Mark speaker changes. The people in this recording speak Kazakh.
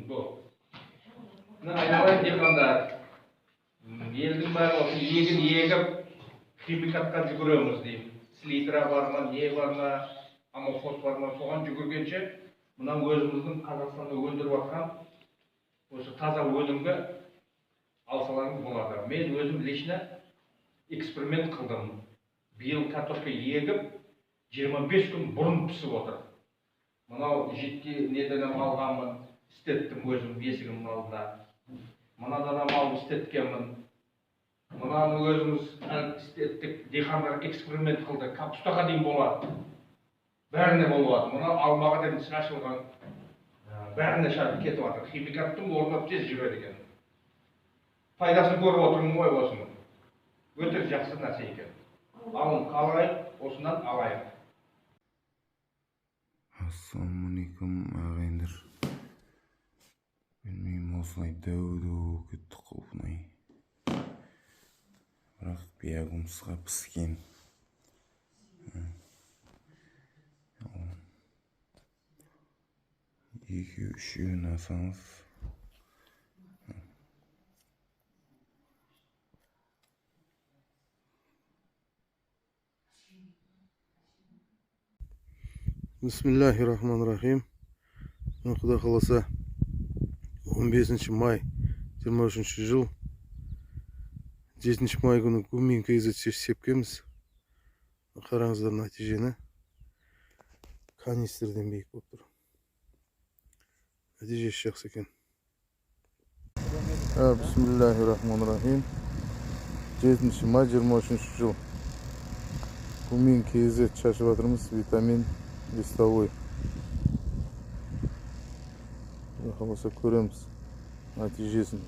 Speaker 1: Бұл. Мына айналайын диқандар, елдің бәрі осы егін егіп, химикатқа жүгіреміз деймін. Селитра бар ма, не бар ма, амофос бар ма, соған жүгіргенше, мына өзіміздің Қазақстанда өндіріп жатқан осы таза өнімге алсаларыңыз болады. Мен өзім лично эксперимент қылдым. Биыл картошка егіп, 25 күн бұрын пісіп отыр. Мынау жетке неден алғанмын, істеттім өзім есігімнің алдында. Мынадан алып істеткенмін. Мынаны өзіміз істеттік, диқандар эксперимент қылды. Капустаға дейін болады. Бәріне болады. Мына алмаға дейін шашылған, бәріне шашылып кетіп жатыр. Химикаттың орнына тез жүреді екен. Пайдасын көріп отырмын ғой осының. Өте жақсы нәрсе екен. Алын қалайық, осынан алайық.
Speaker 2: Ассалаумағалейкум ағайындар. Білмеймін, осылай дәу-дәу болып кетті құлпынай. Бірақ биягумсқа піскен. Екеу, үшеуін алсаңыз.
Speaker 3: Бисмиллахи-рахмани-рахим. Құдай қаласа 15 май 23 жыл 7 май күні Гумин KZ сепкенбіз. Қараңыздар нәтижені. Канистрден биік болып тұр. Нәтижесі жақсы екен. Бисмиллахи-рахмани-рахим. 7 май 23 жыл. Гумин KZ шашып жатырмыз. Витамин листовой. Құдай қаласа көреміз нәтижесін.